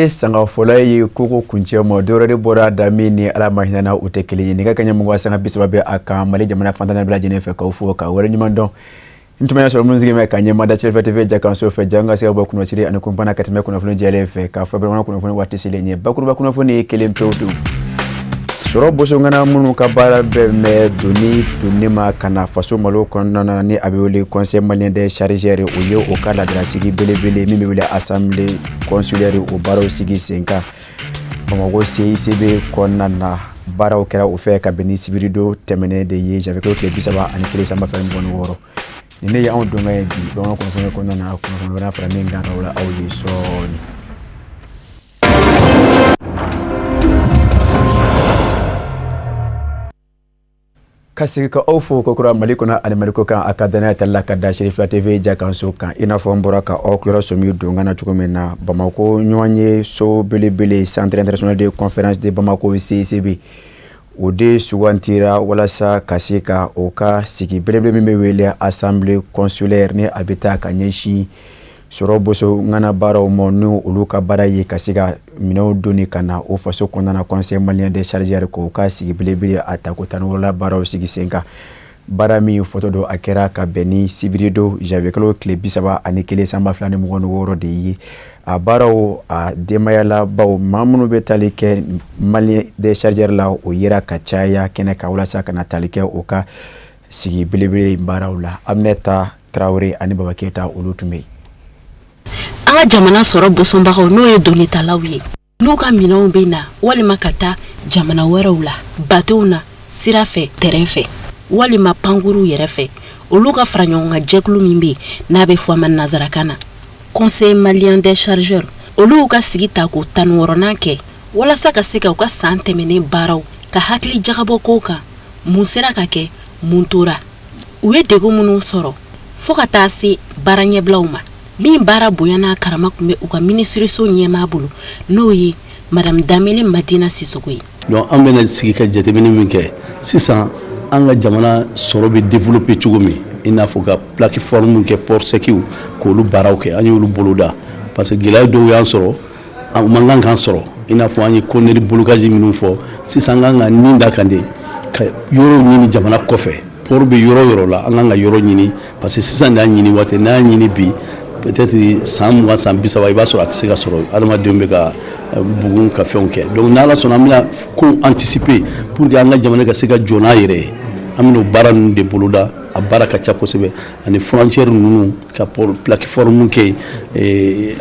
Ye sanga fɔlɔ ye koko kuncɛ ma, dɔwɛrɛ de bɔra da min ni Ala ma hinɛ na, u tɛ kelen ye. Nɛgɛ kaɲɛ 20:30 bɛ a kan Mali jamana fantan bɛɛ lajɛlen fɛ, k'aw fo ka wɛrɛ ɲuman dɔn. N tun bɛ sɔrɔ minnu sigi bɛ ka ɲɛma da Cɛfɛ TV jakanso fɛ, ja ka se ka bɔ kunnasiri ani kunpana ka tɛmɛ kunnafoni jɛlen fɛ, k'a fɔ bamanan kunnafoni waati selen ye. Bakuruba kunnafoni ye kelen pewu don. Sɔrɔ bosongana minnu ka baara bɛ mɛn doni donni ma ka na faso malo kɔnɔna na, ni a bɛ wele Conseil malien des chargeurs, o ye o ka laadalasigi belebele min bɛ wele assemblée consulaire, o baaraw sigi sen kan Bamakɔ CICB kɔnɔna na. Baaraw kɛra o fɛ ka bɛn ni sibiridon tɛmɛnen de ye, janvier kalo tile 31 san 2026. Nin ne ye anw donkan ye bi bamanan kunnafoni kɔnɔna na. Kunnafoni wɛrɛ fara min kan ka wala aw ye sɔɔni. Ka sigi ka aw fo kokura Mali kɔnɔ ani Mali kɔ kan, a ka danaya tali la ka da Cherifila TV jakanso kan. I n'a fɔ n bɔra ka aw tulora sɔmi donkan na cogo min na, Bamako ɲɔgɔn ye so belebele, Centre international de conférence de Bamako, CICB, o de sugantira walasa ka se ka o ka sigi belebele min bɛ wele assemblée consulaire, ni a bɛ taa ka ɲɛsin sɔrɔ boso ŋana baaraw ma, ni olu ka baara ye ka se ka minɛnw doni ka na o faso kɔnɔna na. Conseil malien des chargeurs k'o ka sigi belebele a tako 16 baaraw sigi sen kan. Baara min fɔtɔ don, a kɛra ka bɛn ni sibiridon janvier kalo tile 31 san 2026 de ye. A baaraw a denbayalabaw, maa minnu bɛ tali kɛ malien des chargeurs la, o yera ka caya kɛnɛ kan walasa ka na tali kɛ o ka sigi belebele baaraw la. Aminata Tarawele ani Baba Keyita, olu tun bɛ yen. An ka jamana sɔrɔ bosonbagaw, n'o ye donitalaw ye, n'u ka minɛnw bɛ na walima ka taa jamana wɛrɛw la batew na, sira fɛ, tɛrɛn fɛ walima pankuruw yɛrɛ fɛ, olu ka fara ɲɔgɔn kan jɛkulu min bɛ yen, n'a bɛ fɔ a ma nansarakan na Conseil malien des chargeurs, olu ka sigi ta ko 16nan kɛ walasa ka se ka u ka san tɛmɛnen baaraw ka hakili jagabɔ kow kan, mun sera ka kɛ, mun tora, u ye degun minnu sɔrɔ, fo ka taa se baara ɲɛbilaw ma. Min baara bonya n'a karama tun bɛ u ka minisiriso ɲɛmaa bolo, n'o ye Madame Danbele Madina Sisoko ye. Donc an bɛna sigi ka jateminɛ min kɛ sisan, an ka jamana sɔrɔ bɛ développer cogo min, i n'a fɔ ka plateforme kɛ, port secw, k'olu baaraw kɛ, an y'olu boloda, parce que gɛlɛya dɔw y'an sɔrɔ, u man kan k'an sɔrɔ. I n'a fɔ an ye conteneur blocage minnu fɔ sisan, an kan ka nin da kan de ka yɔrɔw ɲini jamana kɔfɛ. Port bɛ yɔrɔ yɔrɔ la, an kan ka yɔrɔ ɲini, parce que sisan de y'an ɲini waati. N'an y'a ɲini bi, peut-être san 20, san 30, i b'a sɔrɔ a tɛ se ka sɔrɔ, adamadenw bɛ ka bugun ka fɛnw kɛ. Donc n'Ala sɔnna, an bɛna ko anticiper pour que an ka jamana ka se ka jɔ n'a yɛrɛ ye. An bɛna o baara ninnu de boloda. A baara ka ca kosɛbɛ, ani frontière ninnu ka plateforme kɛ,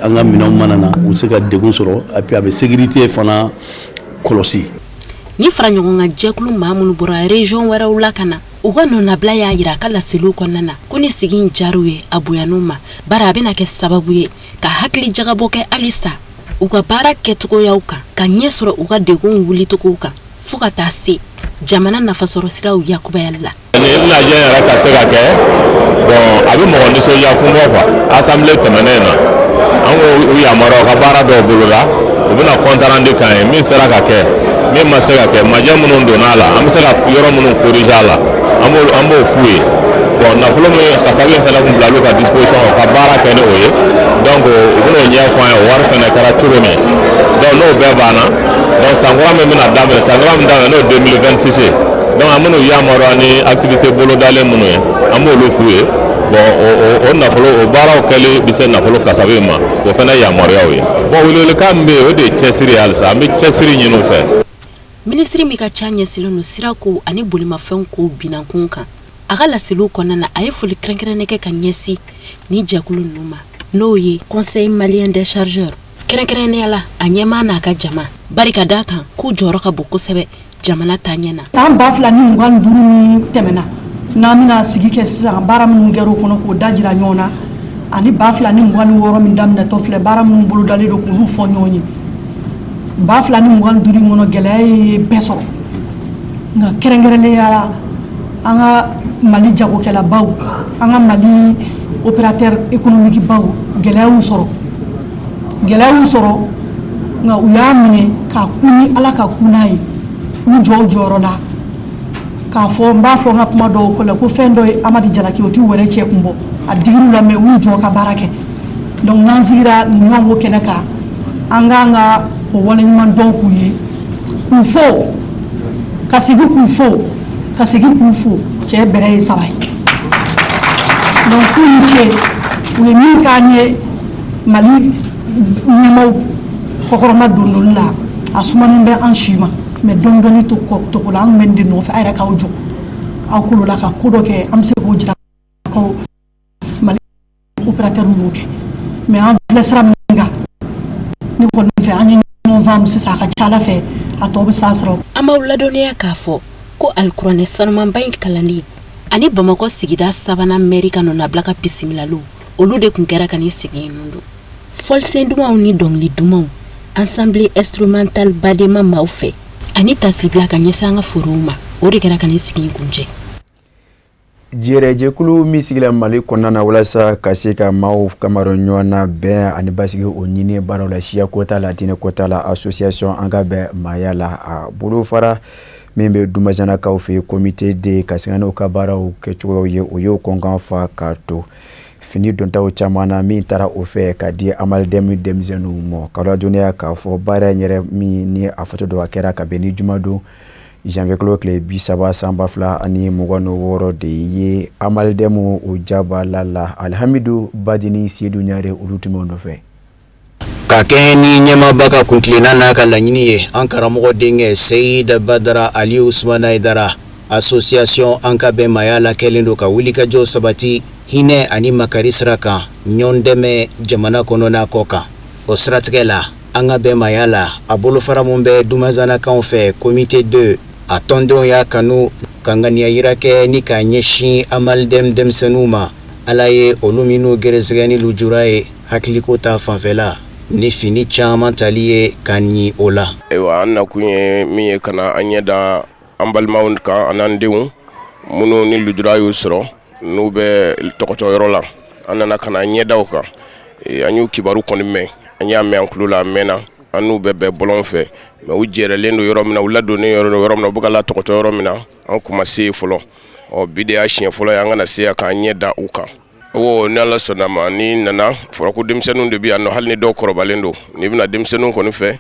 an ka minɛnw mana na, u bɛ se ka degun sɔrɔ, et puis a bɛ sécurité fana kɔlɔsi. Ni fara ɲɔgɔn kan jɛkulu maa minnu bɔra région wɛrɛw la ka na, u ka nɔnabila y'a jira a ka laseliw kɔnɔna na ko ni sigi in diyar'u ye, a bonyan'u ma, bari a bɛna kɛ sababu ye ka hakili jagabɔ kɛ halisa u ka baara kɛcogoyaw kan, ka ɲɛ sɔrɔ u ka degunw wulicogow kan, fo ka taa se jamana nafasɔrɔ siraw yakubayali la. Nin lajɛ yɛrɛ ka se ka kɛ, bon, a bɛ mɔgɔ nisɔndiya kun bɔ quoi. Assemblée tɛmɛnen na, an ko u yamaruya ka baara dɔw boloda, u bɛna compte rendu k'an ye, min sera ka kɛ, min ma se ka kɛ, majɛ minnu donna a la, an bɛ se ka yɔrɔ minnu corriger a la, an b'o f'u ye. Bon, nafolo min kasabi in fana kun bila olu ka disposition, u ka baara kɛ ni o ye. Donc u bɛn'o ɲɛfɔ an ye, o wari fana kɛra cogo min. Donc n'o bɛɛ banna, donc san kura min bɛna daminɛ, san kura min daminɛ, n'o ye 2026 ye, donc an bɛn'u yamaruya ni activité bolodalen minnu ye, an b'olu f'u ye. Bon, o nafolo, o baaraw kɛli bɛ se nafolo kasabi ma, o fana yamaruyaw ye. Bon, welewelekan min bɛ yen, o de ye cɛsiri ye. Halisa an bɛ cɛsiri ɲini u fɛ. Minisiri min ka ca ɲɛsinnen don sirako ani bolimafɛnw ko binankun kan, a ka laseliw kɔnɔna na, a ye foli kɛrɛnkɛrɛnnen kɛ ka ɲɛsin ni jɛkulu ninnu ma, n'o ye Conseil malien des chargeurs, kɛrɛnkɛrɛnnenya la a ɲɛmaa n'a ka jama, barika d'a kan k'u jɔyɔrɔ ka bon kosɛbɛ jamana taaɲɛ na. San 2025 min tɛmɛna, n'an bɛna sigi kɛ sisan, baara minnu kɛra o kɔnɔ, k'o da jira ɲɔgɔn na, ani 2026 min daminɛtɔ filɛ, baara minnu bolodalen don, k'olu fɔ ɲɔgɔn ye. 2025 in kɔnɔ, gɛlɛya ye bɛɛ sɔrɔ, nka kɛrɛnkɛrɛnnenya la, an ka Mali jagokɛlabaw, an ka Mali opérateur économique baw, gɛlɛya y'u sɔrɔ, gɛlɛya y'u sɔrɔ. Nka u y'a minɛ k'a kun ni Ala ka kun n'a ye, u jɔ u jɔyɔrɔ la. K'a fɔ, n b'a fɔ n ka kuma dɔw ko la, ko fɛn dɔ ye Amadi jalaki, o t'i wɛrɛ cɛ kun bɔ. A digir'u la, mais u y'u jɔ ka baara kɛ. Donc n'an sigira nin ɲɔgɔn ko kɛnɛ kan, An k'an ka o waleɲuman dɔn k'u ye, k'u fo, ka segin k'u fo, ka segin k'u fo. Cɛ bɛrɛ ye saba ye. Donc k'u ni ce, u ye min k'an ye Mali ɲɛmaw kɔkɔrɔma dondonni la, a sumanen bɛ an si ma, mais dɔɔni dɔɔni to togo la, an bɛ nin de nɔfɛ. A yɛrɛ k'aw jɔ aw kolo la ka ko dɔ kɛ, an bɛ se k'o jira ko Mali opérateur y'o kɛ. Mais an filɛ sira min kan, ne kɔni fɛ, an ye ɲɔgɔn faamu sisan. A ka ca Ala fɛ, a tɔ bɛ san sɔrɔ. An b'aw ladɔnniya k'a fɔ ko alikuranɛ sanumanba in kalanni ani Bamakɔ sigida sabanan mɛri ka nɔnabila ka bisimilaliw, olu de tun kɛra ka nin sigi ninnu don. Fɔlisen dumanw ni dɔnkili dumanw, ensemble instrumental Badema maaw fɛ, ani tasibila ka ɲɛsin an ka forow ma, o de kɛra ka nin sigi in kuncɛ. Jɛrɛjɛkulu min sigila Mali kɔnɔna na walasa ka se ka maaw kamaru ɲɔgɔn na, bɛn ani basigi, o ɲini baaraw la, siya kota la, diinɛ kota la, association An ka bɛn maaya la, a bolofara min bɛ Dumajanakaw fɛ, comité de ka singa n'u ka baaraw kɛcogoyaw ye, o y'o kɔnkan fa ka to fini dontaw caman na min taara o fɛ ka di Amaldeme denmisɛnninw ma. Ka ladɔnniya k'a fɔ baara in yɛrɛ min ni a foto dɔ a kɛra ka bɛn ni jumadon janvier kalo tile 30 san 2026 de ye Amaldeme o jabala la. Alihamidu Badini Sedu Ɲare, olu tun bɛ nɔfɛ. Ka kɛɲɛ ni ɲɛmaaba ka kuntilenna n'a ka laɲini ye, an karamɔgɔ denkɛ Seyid Badara Ali Usumana Hayidara, association An ka bɛn maaya la kɛlen don ka wulikajɔ sabati hinɛ ani makari sira kan, ɲɔgɔn dɛmɛ jamana kɔnɔ n'a kɔ kan. O siratigɛ la, An ka bɛn maaya la, a bolofara min bɛ Dumazanakaw fɛ, comité 2, a tɔndenw y'a kanu ka ŋaniya yira kɛ ni k'a ɲɛsin Amaldeme denmisɛnninw ma, Ala ye olu minnu gɛrɛsɛgɛ ni lujura ye hakiliko ta fanfɛla, ni fini caman tali ye ka ɲi o la. Ayiwa, an nakun ye min ye, ka na an ɲɛ da an balimaw kan an'an denw minnu ni lujura y'u sɔrɔ, n'u bɛ tɔgɔtɔ yɔrɔ la. An nana ka na an ɲɛ da u kan. An y'u kibaru kɔni mɛn, an y'a mɛn an tulo la a mɛnna, an n'u bɛ bɛn bɔlɔn fɛ, mais u jɛrɛlen don yɔrɔ min na, u ladonnen yɔrɔ min na, u bɛ ka la tɔgɔtɔ yɔrɔ min na, an kun ma se yen fɔlɔ. Ɔ bi de y'a siɲɛ fɔlɔ ye an kana se yan k'an ɲɛ da u kan. O ni Ala sɔnna ma, ni nana fɔra ko denmisɛnninw de bɛ yan nɔ, hali ni dɔw kɔrɔbalen don, n'i bɛna denmisɛnninw kɔni fɛ,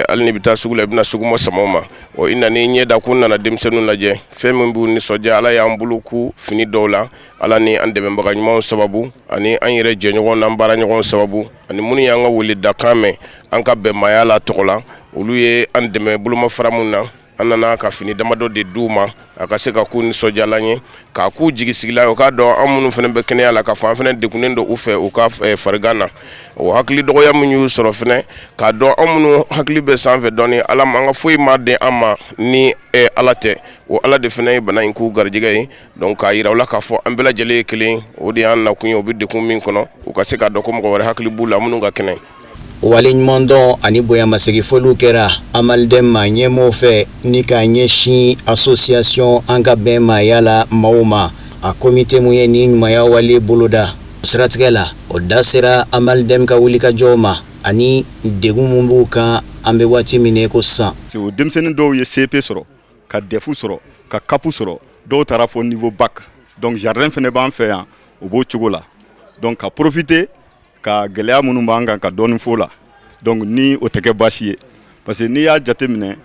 hali n'i bɛ taa sugu la, i bɛna suguma sama ma. Ɔ i nana i ɲɛ da ko n nana denmisɛnninw lajɛ, fɛn min b'u nisɔndiya. Ala y'an bolo ku fini dɔw la, Ala ni an dɛmɛbaga ɲumanw sababu, ani an yɛrɛ jɛɲɔgɔn n'an baaraɲɔgɔn sababu, ani minnu y'an ka wele dakan mɛn an ka bɛnmaaya la tɔgɔ la, olu ye an dɛmɛ bolomafara min na, an nana ka fini damadɔ de d'u ma, a ka se ka k'u nisɔndiyalan ye, k'a k'u jigisigila ye, u k'a dɔn an minnu fana bɛ kɛnɛya la, k'a fɔ an fana degunnen don u fɛ u ka farigan na. O hakili dɔgɔya min y'u sɔrɔ fana, k'a dɔn an minnu hakili bɛ sanfɛ dɔɔni, Ala ma an ka foyi ma di an ma ni Ala tɛ, o Ala de fana ye bana in k'u garijɛgɛ ye. Donc k'a yira u la k'a fɔ an bɛɛ lajɛlen ye kelen, o de y'an nakun ye. U bɛ degun min kɔnɔ, u ka se k'a dɔn ko mɔgɔ wɛrɛ hakili b'u la minnu ka kɛnɛ. Waleɲumandɔn ani bonyamasegin kɛra Amaldeme maa ɲɛmɔgɔw fɛ ni k'a ɲɛsin association An ka bɛn maaya la maaw ma, a comité mun ye ni ɲumanya wale boloda. Siratigɛ la, o da sera Amaldeme ka wulikajɔw ma ani degun mun b'u kan an bɛ waati min ko sisan. O denmisɛnnin dɔw ye CEP sɔrɔ, ka DEF sɔrɔ, ka CAP sɔrɔ, dɔw taara fɔ niveau bac. Donc jardin fana b'an fɛ yan, o b'o cogo la. Donc ka profiter ka gɛlɛya minnu b'an kan ka dɔɔni fɔ la. Donc ni o tɛ kɛ baasi ye, parce que n'i y'a jateminɛ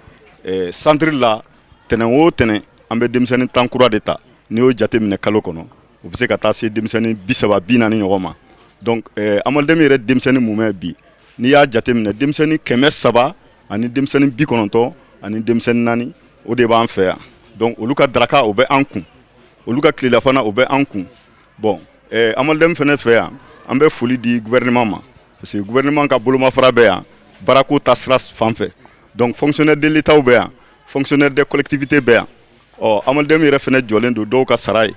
centre la, tɛnɛn o tɛnɛn, an bɛ denmisɛnnin 10 kura de ta. N'i y'o jateminɛ kalo kɔnɔ, o bɛ se ka taa se denmisɛnnin 30, 40 ɲɔgɔn ma. Donc Amaldeme yɛrɛ denmisɛnnin mumɛ bi, n'i y'a jateminɛ, denmisɛnnin 300 ani denmisɛnnin 90 ani denmisɛnnin 4, o de b'an fɛ yan. Donc olu ka daraka, o bɛ an kun, olu ka tilelafana, o bɛ an kun. Bon, Amaldeme fana fɛ yan, an bɛ foli di gouvernement ma, parce que gouvernement ka bolomafara bɛ yan baarako ta sira fan fɛ. Donc fonctionnaire de l'État bɛ yan, fonctionnaire des collectivités bɛ yan. Ɔ Amaldeme yɛrɛ fana jɔlen don dɔw ka sara ye,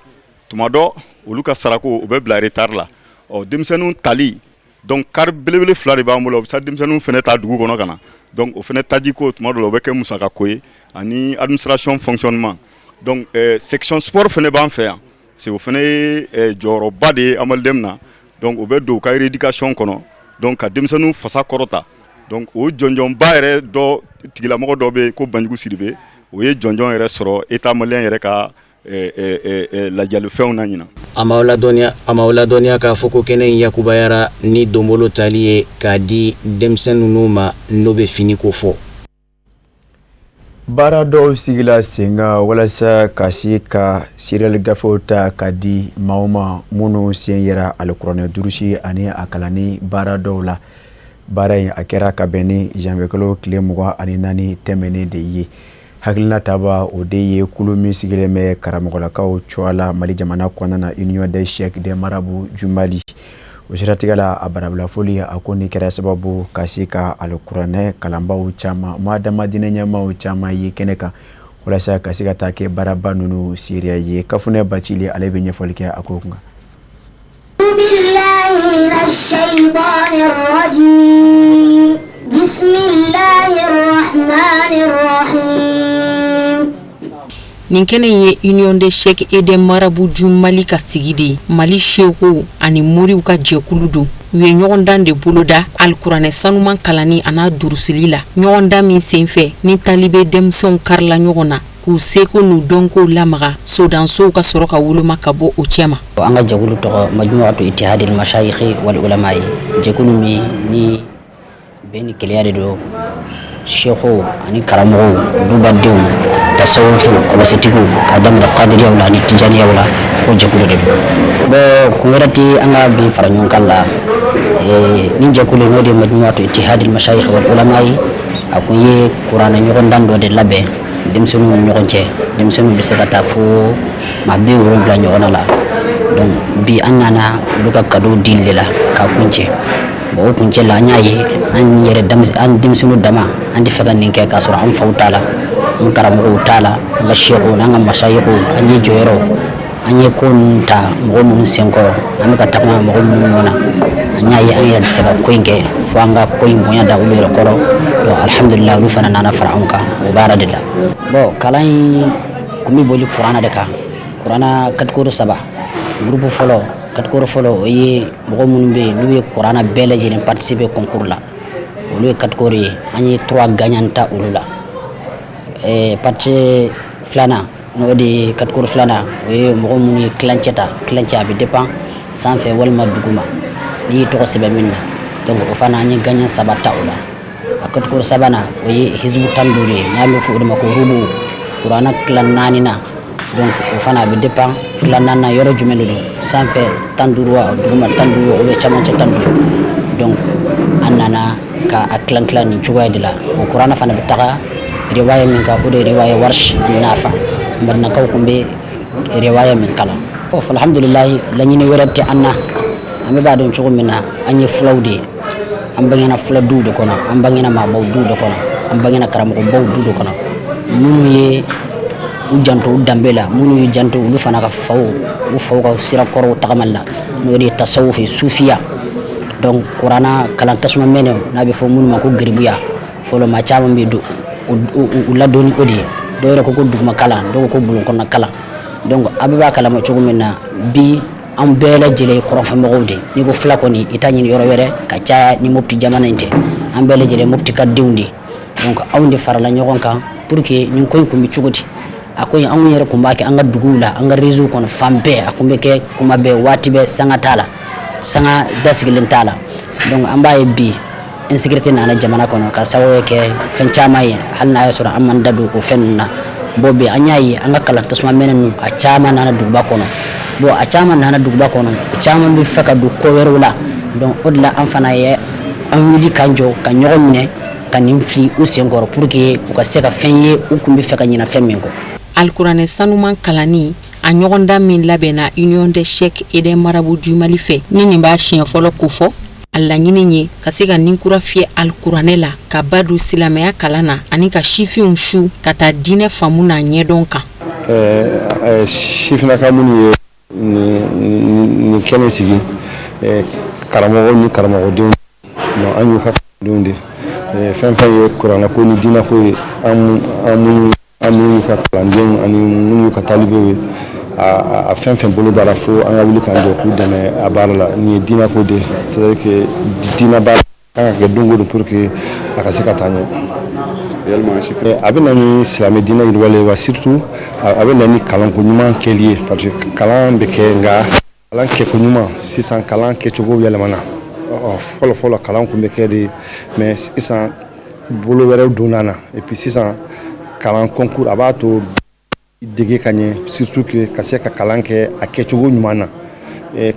tuma dɔ olu ka sarako, o bɛ bila retard la. Ɔ denmisɛnninw tali, donc car belebele fila de b'an bolo, o bɛ taa denmisɛnninw fana ta dugu kɔnɔ ka na. Donc o fana taji ko, tuma dɔ la, o bɛ kɛ musakako ye, ani administration fonctionnement. Donc section sport fana b'an fɛ yan, parce que o fana ye jɔyɔrɔba de ye Amaldeme na. Donc o bɛ don u ka rééducation kɔnɔ, donc ka denmisɛnninw fasa kɔrɔta. Donc o jɔnjɔnba yɛrɛ dɔ tigilamɔgɔ dɔ bɛ yen ko Banjugu Sidibe, o ye jɔnjɔn yɛrɛ sɔrɔ État malien yɛrɛ ka lajɛlifɛnw na ɲinan. A m'aw ladɔnniya a m'aw ladɔnniya k'a fɔ ko kɛnɛ in yakubayara ni donbolo tali ye k'a di denmisɛn ninnu ma, n'o bɛ fini ko fɔ. Baara dɔw sigila sen kan walasa ka se ka seereyali gafew ta ka di maaw ma minnu sen yera alikuranɛ durusi ani a kalanni baara dɔw la. Baara in a kɛra ka bɛn ni janvier kalo tile 24 tɛmɛnen de ye. Hakilina taba o de ye kulu min sigilen bɛ karamɔgɔlakaw cogoya la Mali jamana kɔnɔna na, Union des cheikhs des marabouts du Mali. O siratigɛ la, a barabila foli a ko nin kɛra sababu ka se ka alikuranɛ kalanbaw caman, maa dama diinɛ ɲɛmaaw caman ye kɛnɛ kan walasa ka se ka taa kɛ baaraba ninnu seereya ye. Kafunɛ Bacili ale bɛ ɲɛfɔli kɛ a ko kun. Nin kɛnɛ in ye Union des cheikhs et des marabouts du Mali ka sigi de ye. Mali sekow ani moriw ka jɛkulu don. U ye ɲɔgɔndan de boloda alikuranɛ sanuman kalanni an'a durusili la, ɲɔgɔndan min senfɛ ni talibe denmisɛnw karila ɲɔgɔn na k'u seko n'u dɔnkow lamaga, sodansow ka sɔrɔ ka woloma ka bɔ o cɛma. An ka jɛkulu tɔgɔ Majmuatu Ittihadil Mashayikhi wal Ulama ye jɛkulu min ni bɛn ni kelenya de don, sekow ani karamɔgɔw, dubadenw, tasawufu kɔlɔsitigiw, ka daminɛ kadiriyaw la ani tijaniyaw la, o jɛkulu de don. Bon, kun wɛrɛ tɛ an ka bi fara ɲɔgɔn kan la. Nin jɛkulu, n'o de ye Majmuatu Ittihadil Mashayikhi wal Ulama ye, a kun ye kuranɛ ɲɔgɔndan dɔ de labɛn denmisɛnninw ni ɲɔgɔn cɛ. Denmisɛnninw bɛ se ka taa fo maa 70 ɲɔgɔnna la. Donc bi an nana olu ka cadeau dili de la k'a kuncɛ. Bon, o kuncɛ la, an y'a ye an yɛrɛ, an denmisɛnninw dama, an tɛ fɛ ka nin kɛ k'a sɔrɔ an faw t'a la, an karamɔgɔw t'a la, an ka sekow n'an ka masayikow. An ye jɔyɔrɔ, an ye ko ninnu ta mɔgɔ minnu senkɔrɔ, an bɛ ka tagama mɔgɔ minnu nɔ na, an y'a ye an yɛrɛ tɛ se ka ko in kɛ fo an ka ko in bonya da olu yɛrɛ kɔrɔ. Donc alhamdulillah, olu fana nana fara anw kan o baara de la. Bon, kalan in kun bɛ boli kuranna de kan, kuranna catégorie saba. Groupe fɔlɔ, catégorie fɔlɔ, o ye mɔgɔ minnu bɛ yen n'u ye kuranna bɛɛ lajɛlen participer concours la, olu ye catégorie ye. An ye trois gagnants ta olu la. Partie filanan, n'o de ye catégorie filanan, o ye mɔgɔ minnu ye tilancɛ ta. Tilancɛ, a bɛ dépend sanfɛ walima duguma, n'i y'i tɔgɔ sɛbɛn min na. Donc o fana, an ye gagnant saba ta o la. A catégorie sabanan, o ye hizibu 15 ye, n'an bɛ fɔ o de ma ko rubu, kuranna tilan naani na. Donc o fana, a bɛ dépend tilan naani na yɔrɔ jumɛn de don, sanfɛ 15 wa, duguma 15, o bɛ camancɛ 15. Donc an nana ka a tilan tilan nin cogoya de la. O kuranna fana bɛ taga riwaya min kan, o de ye riwaya Warsh Nafa, Madinakaw kun bɛ riwaya min kalan. Ɔ, alhamdulilayi, laɲini wɛrɛ tɛ an na. An bɛ b'a dɔn cogo min na, an ye fulaw de ye, an bangena fula duw de kɔnɔ, an bangena maabaw duw de kɔnɔ, an bangena karamɔgɔbaw du de kɔnɔ, minnu ye u janto u danbe la, minnu y'u janto olu fana ka faw, u faw ka sira kɔrɔw tagamali la, n'o de ye tasawufu ye, sufiya. Donc kuranna kalan tasuma mɛnɛ, n'a bɛ fɔ minnu ma ko geribuya, fɔlɔ maa caman bɛ don u ladonni o de ye. Dɔw yɛrɛ ko ko duguma kalan, dɔw ko ko bulon kɔnɔna kalan. Donc a bɛɛ b'a kalama cogo min na, bi an bɛɛ lajɛlen ye kɔrɔnfɛmɔgɔw de. N'i ko fila kɔni, i t'a ɲini yɔrɔ wɛrɛ ka caya ni Mopti jamana in tɛ. An bɛɛ lajɛlen Mopti ka denw de. Donc anw de farala ɲɔgɔn kan pour que nin ko in kun bɛ cogo di. A ko in, anw yɛrɛ kun b'a kɛ an ka duguw la, an ka réseau kɔnɔ, fan bɛɛ a kun bɛ kɛ, kuma bɛɛ, waati bɛɛ, sanga t'a la, sanga dasigilen t'a la. Donc an b'a ye bi insécurité nana jamana kɔnɔ ka sababu kɛ fɛn caman ye, hali n'a y'a sɔrɔ an man da don o fɛn ninnu na. Bon, bi an y'a ye an ka kalan tasuma mɛnɛ ninnu, a caman nana duguba kɔnɔ. Bon, a caman nana duguba kɔnɔ, caman bɛ fɛ ka don ko wɛrɛw la. Donc o de la, an fana ye an wuli k'an jɔ ka ɲɔgɔn minɛ ka nin fili u senkɔrɔ pour que u ka se ka fɛn ye u kun bɛ fɛ ka ɲina fɛn min kɔ. Alikuranɛ sanuman kalanni a ɲɔgɔndan min labɛnna Union des cheikhs et des marabouts du Mali fɛ, ni nin b'a siɲɛ fɔlɔ ko fɔ, a laɲini ye ka se ka ninkura fiyɛ alikuranɛ la, ka ba don silamɛya kalan na ani ka sifinw su ka taa diinɛ faamu n'a ɲɛdɔn kan. Sifinnaka minnu ye nin kɛnɛ sigi, karamɔgɔ ni karamɔgɔdenw, an y'u ka kalandenw de. Fɛn fɛn ye kuranɛko ni diinɛko ye, an minnu, an minnu y'u ka kalandenw ani minnu y'u ka talibew ye, a fɛn fɛn bolo dara, fo an ka wuli k'an jɔ k'u dɛmɛ a baara la. Nin ye diinɛko de ye, c'est à dire que diinɛ baara kan ka kɛ don o don pour que a ka se ka taa ɲɛ. A bɛ na ni silamɛ diinɛ yiriwalen ye wa, surtout a bɛ na ni kalanko ɲuman kɛli ye, parce que kalan bɛ kɛ, nka Kalan kɛko ɲuman, sisan kalan kɛcogo yɛlɛmana. Fɔlɔ fɔlɔ, kalan tun bɛ kɛ de, mais sisan bolo wɛrɛw donna na. Et puis sisan kalan concours, a b'a to dege ka ɲɛ, surtout que ka se ka kalan kɛ a kɛcogo ɲuman na.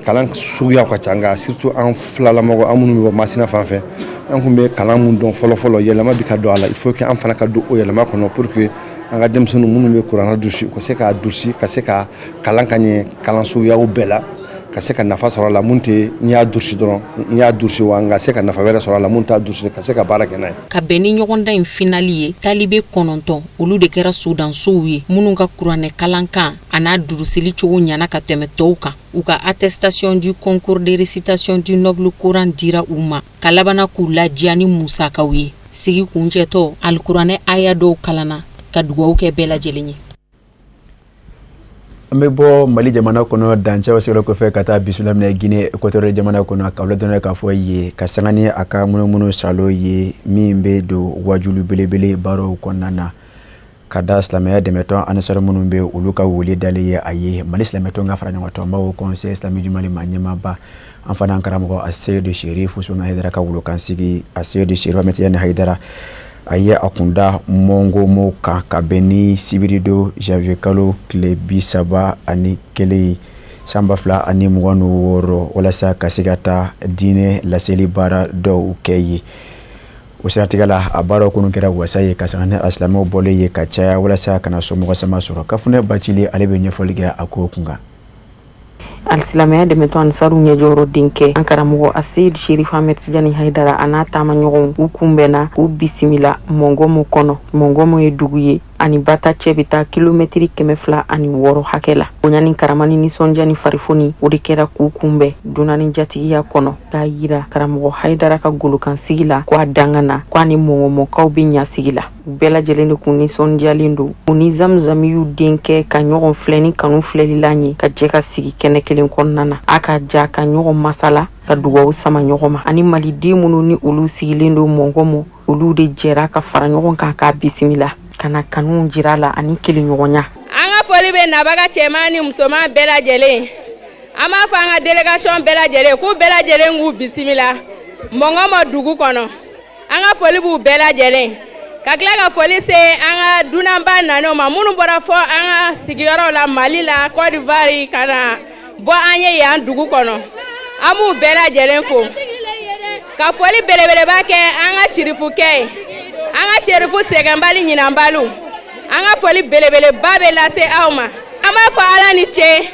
Kalan suguyaw ka ca, nka surtout an filalamɔgɔ, an minnu bɛ bɔ Masina fan fɛ, an tun bɛ kalan mun dɔn fɔlɔ fɔlɔ, yɛlɛma bɛ ka don a la. Il faut que an fana ka don o yɛlɛma kɔnɔ pour que an ka denmisɛnnin minnu bɛ kuranna durusi, u ka se k'a durusi, ka se ka kalan ka ɲɛ kalan suguyaw bɛɛ la, ka se ka nafa sɔrɔ a la. Mun tɛ n y'a durusi dɔrɔn, n y'a durusi wa, n ka se ka nafa wɛrɛ sɔrɔ a la mun t'a durusi, ka se ka baara kɛ n'a ye. Ka bɛn ni ɲɔgɔndan in finali ye, talibe 9, olu de kɛra sodansow ye, minnu ka kuranɛ kalankan a n'a durusili cogo ɲana ka tɛmɛ tɔw kan. U ka attestation du concours de récitation du noble Coran dira u ma, ka labana k'u ladiya ni musakaw ye. Sigi kuncɛtɔ, alikuranɛ aya dɔw kalanna ka dugawu kɛ bɛɛ lajɛlen ye. An bɛ bɔ Mali jamana kɔnɔ, dancɛw sɛgɛrɛ kɔfɛ, ka taa bisimila minɛ Guinée Équatoriale jamana kɔnɔ, ka ladɔnniya k'a fɔ ye ka sanga ni a ka munumunu salo ye min bɛ don wajulu belebele baaraw kɔnɔna na, ka da silamɛya dɛmɛtɔn Ansar minnu bɛ, olu ka wele dalen ye a ye. Mali silamɛtɔn ka fara ɲɔgɔn tɔnbaw, Conseil islamique du Mali, ma ɲɛmaaba, an fana an karamɔgɔ Aseyidu Sherif Usumani Hayidara ka wolokansigi, Aseyidu Sherif Ahmed Tijani Hayidara, a ye a kunda Mongomo kan ka bɛn ni sibiridon janvier kalo tile 31 san 2026, walasa ka se ka taa diinɛ laseli baara dɔw kɛ ye. O siratigɛ la, a baaraw kɔni kɛra wasa ye ka sanga ni alisilamɛw bɔlen ye ka caya walasa ka na somɔgɔ sama sɔrɔ. Kafunɛ Bacili, ale bɛ ɲɛfɔli kɛ a ko kun kan. Alisilamɛya dɛmɛtɔn Ansaru ɲɛjɔyɔrɔ denkɛ, an karamɔgɔ Aseyid Sherif Ahmed Tijani Hayidara, a n'a taama ɲɔgɔnw, u kunbɛnna k'u bisimila Mɔngɔmɔ kɔnɔ. Mɔngɔmɔ ye dugu ye ani Bata cɛ bɛ taa kilomɛtiri 206 hakɛ la. Bonya ni karama ni nisɔndiya ni farifoni, o de kɛra k'u kunbɛn dunan ni jatigiya kɔnɔ, k'a yira karamɔgɔ Hayidara ka golokansigi la ko a dangana, ko a ni Mɔngɔmɔkaw bɛ ɲa sigi la. U bɛɛ lajɛlen de kun nisɔndiyalen don. U ni Zamzamiyu denkɛ ka ɲɔgɔn filɛ ni kanu filɛlilan ye, ka jɛ ka sigi kɛnɛ kelen kɔnɔna na, a ka ja ka ɲɔgɔn masala, ka dugawu sama ɲɔgɔn ma. Ani maliden minnu ni olu sigilen don Mɔngɔmɔ, olu de jɛra ka fara ɲɔgɔn kan k'a bisimila, ka na kanu jira la ani kelenɲɔgɔnya. An ka foli bɛ nabaga cɛman ni musoman bɛɛ lajɛlen. An b'a fɔ an ka délégation bɛɛ lajɛlen k'u bɛɛ lajɛlen k'u bisimila Mɔngɔmɔ dugu kɔnɔ. An ka foli b'u bɛɛ lajɛlen, ka tila ka foli se an ka dunanba nanenw ma, minnu bɔra fɔ an ka sigiyɔrɔw la, Mali la, Côte d'Ivoire, ka na bɔ an ye yan dugu kɔnɔ. An b'u bɛɛ lajɛlen fo, ka foli belebeleba kɛ an ka sirifukɛ ye, an ka serifu sɛgɛnbali ɲinanbaliw. An ka foli belebeleba bɛ lase aw ma. An b'a fɔ Ala ni ce,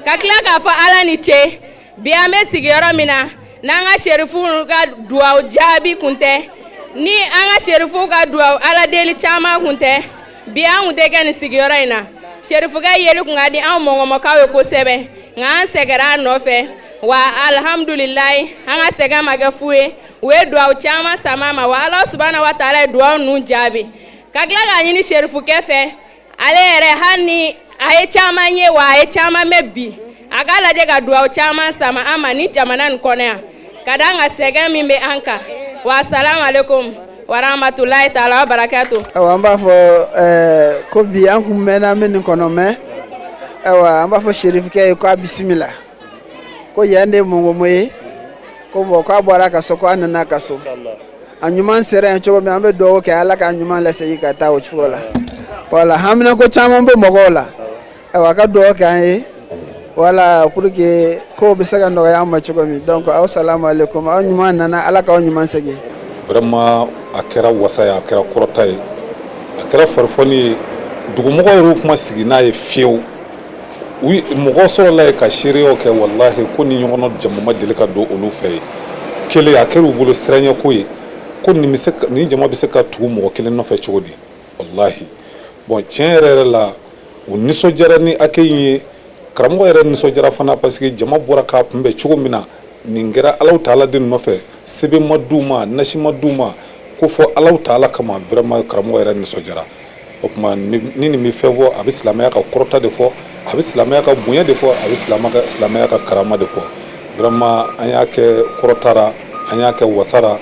ka tila k'a fɔ Ala ni ce. Bi an bɛ sigiyɔrɔ min na, n'an ka serifu ka duwawu jaabi kun tɛ, ni an ka serifu ka duwawu Ala deli caman kun tɛ, bi an kun tɛ kɛ nin sigiyɔrɔ in na. Serifukɛ yeli kun ka di anw Mɔngɔmɔkaw ye kosɛbɛ, nka an sɛgɛra a nɔfɛ wa, alihamudulilayi, an ka sɛgɛn ma kɛ fu ye. U ye duwawu caman sama ma wa, Ala subahana wa taala ye duwawu ninnu jaabi. Ka tila k'a ɲini serifukɛ fɛ, ale yɛrɛ, hali ni a ye caman ye wa, a ye caman mɛn bi, a k'a lajɛ ka duwawu caman sama an ma ni jamana nin kɔnɔ yan, ka d'an ka sɛgɛn min bɛ an kan wa. Salamu aleykum warahmatulahi taala wa barakatu. Ayiwa, an b'a fɔ ko bi an kun mɛnna an bɛ nin kɔnɔ mɛ. Ayiwa, an b'a fɔ serifukɛ ye ko a bisimila, ko yan de ye Mɔngɔmɔ ye, ko bɔn k'a bɔra ka so, ko a nana ka so, a ɲuman sera yan cogo min, an bɛ dugawu kɛ Ala k'a ɲuman lasegin ka taa o cogo la. Wala haminako caman bɛ mɔgɔw la. Ayiwa, a ka dugawu kɛ an ye, wala pour que kow bɛ se ka nɔgɔya an ma cogo min. Donc aw salamu aleykum, aw ɲuman nana, Ala k'aw ɲuman segin. Vraiment, a kɛra wasa ye, a kɛra kɔrɔta ye, a kɛra farifoni ye. Dugumɔgɔw yɛrɛ kuma sigi n'a ye fiyewu. U mɔgɔ sɔrɔla ye ka seereyaw kɛ, walahi, ko ni ɲɔgɔnna jama ma deli ka don olu fɛ yen kelen. A kɛra u bolo siranɲɛko ye ko nin nin jama bɛ se ka tugu mɔgɔ kelen nɔfɛ cogo di? Walahi, bon, tiɲɛ yɛrɛ yɛrɛ la, u nisɔndiyara ni accueil in ye. Karamɔgɔ yɛrɛ nisɔndiyara fana, parce que jama bɔra k'a kunbɛn cogo min na, nin kɛra Alahu taala de nɔfɛ. Sɛbɛn ma d'u ma, nasi ma d'u ma, ko fɔ Alahu taala kama. Vraiment, karamɔgɔ yɛrɛ nisɔndiyara. O tuma ni nin bɛ fɛn fɔ, a bɛ silamɛya ka kɔrɔta de fɔ, a bɛ silamɛya ka bonya de fɔ, a bɛ silamɛya ka karama de fɔ. Vraiment, an y'a kɛ kɔrɔta, an y'a kɛ wasara.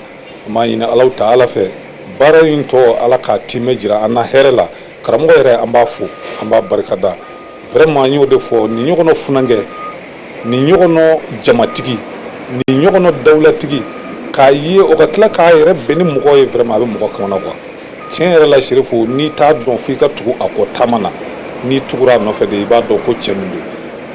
An b'a ɲini Alahu taala fɛ, baara in tɔ, Ala k'a timɛ jira an na hɛrɛ la. Karamɔgɔ yɛrɛ, an b'a fo, an b'a barikada. Vraiment, an y'o de fɔ, nin ɲɔgɔnna funankɛ Nin ɲɔgɔnna jamatigi, nin ɲɔgɔnna dawulatigi, k'a ye o ka tila k'a yɛrɛ bɛn ni mɔgɔ ye, vraiment a bɛ mɔgɔ kamana gan. Tiɲɛ yɛrɛ la, Serifu, n'i t'a dɔn, fo i ka tugu a kɔ taama na. N'i tugura a nɔfɛ de, i b'a dɔn ko cɛ min don.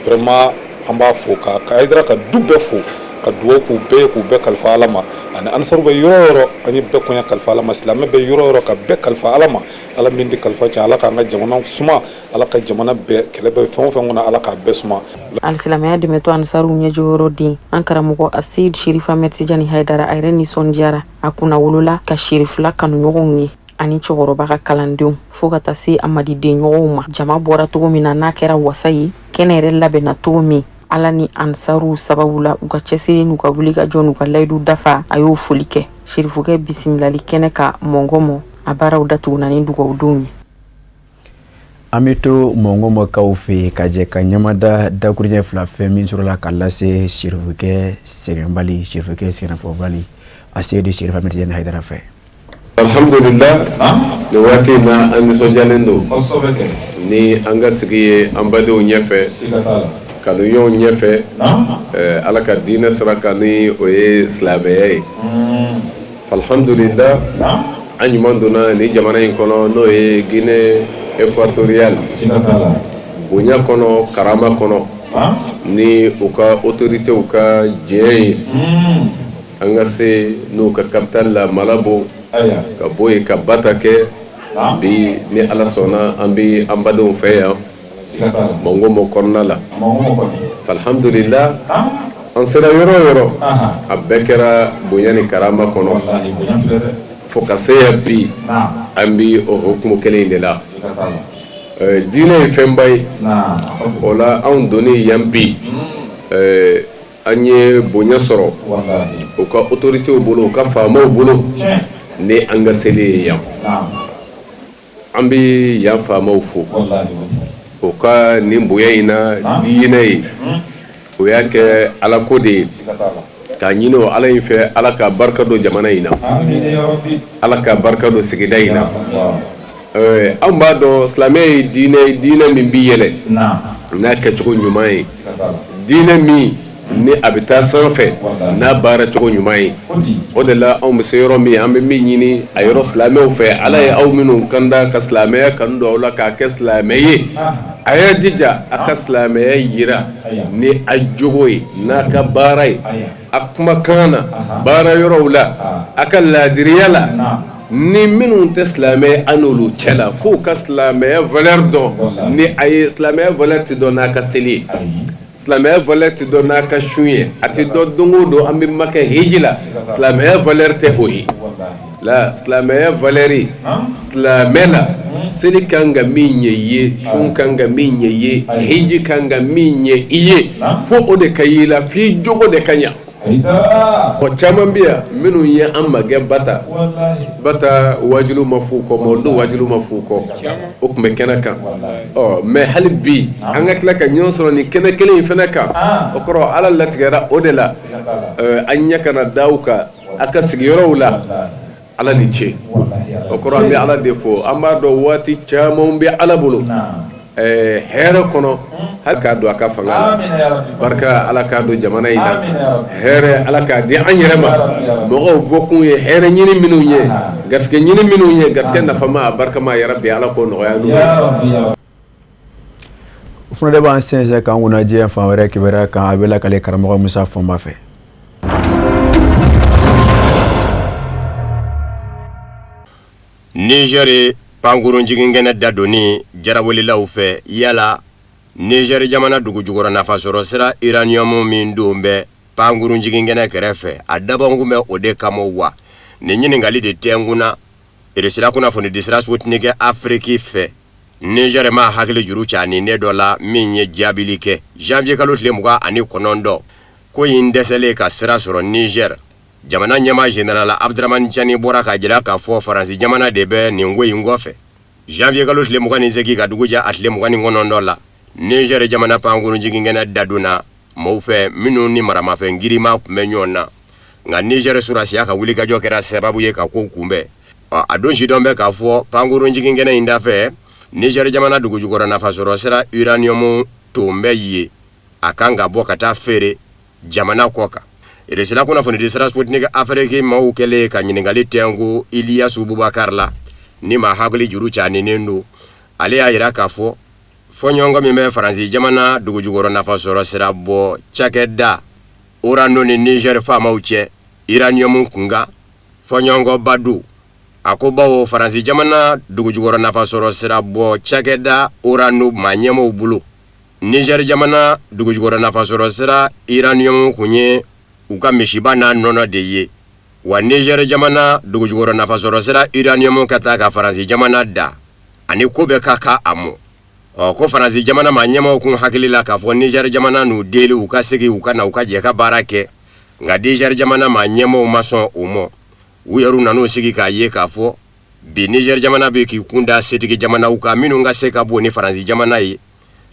Vraiment an b'a fo ka Hayidara ka du bɛɛ fo, ka dugawu k'u bɛɛ ye, k'u bɛɛ kalifa Ala ma. Ani ansaru bɛ yɔrɔ o yɔrɔ, an ye bɛɛ kɔɲa kalifa Ala ma. Silamɛ bɛ yɔrɔ o yɔrɔ, ka bɛɛ kalifa Ala ma. Ala min tɛ kalifa tiɲɛ, Ala k'an ka jamana suma. Ala ka jamana bɛɛ, kɛlɛ bɛ fɛn o fɛn kɔnɔ, Ala k'a bɛɛ suma. Alisilamɛya dɛmɛtɔn ansaruw ɲɛjɔyɔrɔ den, an karamɔgɔ Aseyid Sherifa Ahmed Tijani Hayidara, a yɛrɛ nisɔndiyara a kunnawolola ka Sherifila kanuɲɔgɔnw ye ani cɛkɔrɔba ka kalandenw, fo ka taa se a malidenɲɔgɔnw ma. Jama bɔra cogo min na, n'a kɛra wasa ye, kɛnɛ yɛrɛ labɛnna cogo min, Ala ni ansaruw sababu la, u ka cɛsiri n'u ka wulikajɔ n'u ka layidu dafa, a y'o foli kɛ. Sherifukɛ bisimilali kɛnɛ kan Mɔngɔmɔ, a baaraw datuguna ni dugawudonw ye. An bɛ to Mɔngɔmɔkaw fɛ yen ka jɛ ka ɲɛmada dakuruɲɛ fila fɛn min sɔrɔla ka lase Sherifukɛ sɛgɛnbali, Sherifukɛ sɛgɛnnafɔbali, Aseyidi Sherifa Ahmed Tijani Hayidara fɛ. Alhamdulila, nin waati in na, an nisɔndiyalen don ni an ka sigi ye an badenw ɲɛfɛ, kanuɲɔgɔnw ɲɛfɛ, Ala ka diinɛ sira kan, ni o ye silamɛya ye. Alhamdulila, an ɲuman donna ni jamana in kɔnɔ, n'o ye Guinée équatoriale, bonya kɔnɔ, karama kɔnɔ, ni u ka autorités ka diɲɛ ye an ka se n'u ka capitale la, Malabo, ka bɔ yen ka Bata kɛ. Bi, ni Ala sɔnna, an bɛ an badenw fɛ yan Mɔngɔmɔ kɔnɔna la. Alhamdulila, an sera yɔrɔ o yɔrɔ, a bɛɛ kɛra bonya ni karama kɔnɔ fo ka se yan. Bi, an bɛ o hukumu kelen in de la. Diinɛ ye fɛnba ye. O la, anw donni yan bi, an ye bonya sɔrɔ u ka autorités bolo, u ka faamaw bolo, ni an ka seli ye yan. An bɛ yan faamaw fo u ka nin bonya in na. Diinɛ ye, o y'a kɛ Ala ko de ye, k'a ɲini o Ala in fɛ, Ala ka barika don jamana in na, Ala ka barika don sigida in na. Anw b'a dɔn silamɛ ye diinɛ ye, diinɛ min bɛ yɛlɛ n'a kɛcogo ɲuman ye, diinɛ min ni a bɛ taa sanfɛ n'a baara cogo ɲuman ye. O de la, anw bɛ se yɔrɔ min, an bɛ min ɲini a yɔrɔ silamɛw fɛ, Ala ye aw minnu kanda ka silamɛya kanu don aw la k'a kɛ silamɛ ye, a y'a jija a ka silamɛya yira ni a jogo ye, n'a ka baara ye, a kumakan na, baara yɔrɔw la, a ka laadiriya la ni minnu tɛ silamɛ an n'olu cɛ la, f'u ka silamɛya valeur dɔn ni a ye. Silamɛya valeur tɛ dɔn n'a ka seli ye, silamɛya valeur tɛ dɔn n'a ka sun ye, a tɛ dɔn don o don an bɛ Maka hiji la. Silamɛya valeur tɛ o ye la. Silamɛya valeur, silamɛ la, seli kan ka min ɲɛ i ye, sun kan ka min ɲɛ i ye, hiji kan ka min ɲɛ i ye, fo o de ka y'i la, f'i jogo de ka ɲa. Mɔgɔ caman bɛ yan minnu ye an magɛn Bata. Bata waajuli ma f'u kɔ, mawuludu waajuli ma f'u kɔ, o tun bɛ kɛnɛ kan. Ɔ mais hali bi, an ka tila ka ɲɔgɔn sɔrɔ nin kɛnɛ kelen in fana kan, o kɔrɔ Ala latigɛra o de la. An ɲɛ kana da aw kan a ka sigiyɔrɔw la. Ala ni ce. O kɔrɔ, an bɛ Ala de fo. An b'a dɔn waati caman bɛ Ala bolo hɛrɛ kɔnɔ, hali k'a don a ka fanga la. Barika Ala k'a don jamana in na, hɛrɛ Ala k'a di an yɛrɛ ma. Mɔgɔw bɔkun ye hɛrɛ ɲini minnu ye, garisɛgɛ ɲini minnu ye, garisɛgɛ nafama, a barikama, yarabi Ala k'o nɔgɔya n'u ye. O fana de b'an sɛnsɛn k'an kunna diɲɛ fan wɛrɛ kibaruya kan. A bɛ lakale karamɔgɔ Musa Fɔnba fɛ. Nizɛri pankurun jiginkɛnɛ dadonni jarawelelaw fɛ, yala Nizɛri jamana dugujukɔrɔ nafasɔrɔ sira uranium min don bɛ pankurun jiginkɛnɛ kɛrɛfɛ, a dabɔkun bɛ o de kama wa? Nin ɲininkali de tɛnkunna Irisila kunnafonidisira Sputnik Afiriki fɛ. Nizɛri maa hakili juru caani ne dɔ la min ye jaabili kɛ janvier kalo tile 29. Ko in dɛsɛlen ka sira sɔrɔ Nizɛri jamana ɲɛmaa général Abdramani Cani bɔra k'a jira k'a fɔ Faransi jamana de bɛ nin ko in kɔfɛ. Janvier kalo tile 28 ka dugu jɛ a tile 29 la, Nizɛri jamana pankurun jiginkɛnɛ dadonna maaw fɛ minnu ni maramafɛn girinma tun bɛ ɲɔgɔn na. Nka Nizɛri sɔrɔdasiya ka wulikajɔ kɛra sababu ye ka kow kunbɛn. A don sidɔn bɛ k'a fɔ pankurun jiginkɛnɛ in dafɛ, Nizɛri jamana dugujukɔrɔ nafasɔrɔ sira uranium ton bɛ yen. a kan ka bɔ ka taa feere jamana kɔ kan. Irisila kunnafonidi sira Sputnik Afrique maaw kɛlen ka ɲininkali tɛnku Iliyasu Bubakari la, ni maa hakili juru caaninen don, ale y'a jira k'a fɔ fɔɲɔgɔnkɔ min bɛ Faransi jamana dugujukɔrɔ nafasɔrɔ sira bɔ cakɛda Orano ni Niger faamaw cɛ uranium kunkan, fɔɲɔgɔnkɔba don. A ko bawo Faransi jamana dugujukɔrɔ nafasɔrɔ sira bɔ cakɛda Orano maa ɲɛmɔgɔw bolo, Niger jamana dugujukɔrɔ nafasɔrɔ sira uranium kun ye u ka misiba n'a nɔnɔ de ye. Wa Niger jamana dugujukɔrɔ nafasɔrɔ sira uranium ka taa ka Faransi jamana da ani ko bɛɛ ka kan a mɔ. Ɔ ko Faransi jamana maa ɲɛmɔgɔw kun hakili la k'a fɔ Niger jamana n'u deli u ka segin u ka na u ka jɛ ka baara kɛ, nka Niger jamana maa ɲɛmɔgɔw ma sɔn o mɔ. U yɛrɛ nan'u sigi k'a ye k'a fɔ bi Niger jamana bɛ k'i kun da setigi jamanaw kan minnu ka se ka bon ni Faransi jamana ye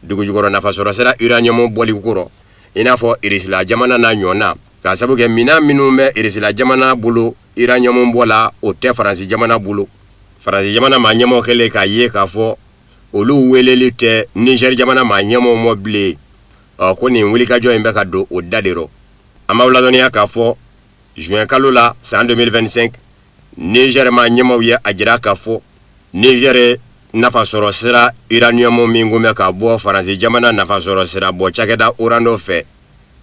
dugujukɔrɔ nafasɔrɔ sira uranium bɔli kɔrɔ, i n'a fɔ Irisila jamana n'a ɲɔgɔnna, k'a sabu kɛ minɛn minnu bɛ Irisila jamana bolo uranium bɔ la, o tɛ Faransi jamana bolo. Faransi jamana maa ɲɛmɔgɔ kɛlen k'a ye k'a fɔ olu weleli tɛ Niger jamana maa ɲɛmɔgɔw mɔ bilen. Ɔ ko nin wulikajɔ in bɛ ka don o da de rɔ. An b'aw ladɔnniya k'a fɔ juin kalo la san 2025, Niger maa ɲɛmɔgɔw ye a jira k'a fɔ Niger nafasɔrɔ sira uranium min kun bɛ ka bɔ Faransi jamana nafasɔrɔ sira bɔ cakɛda Orano fɛ,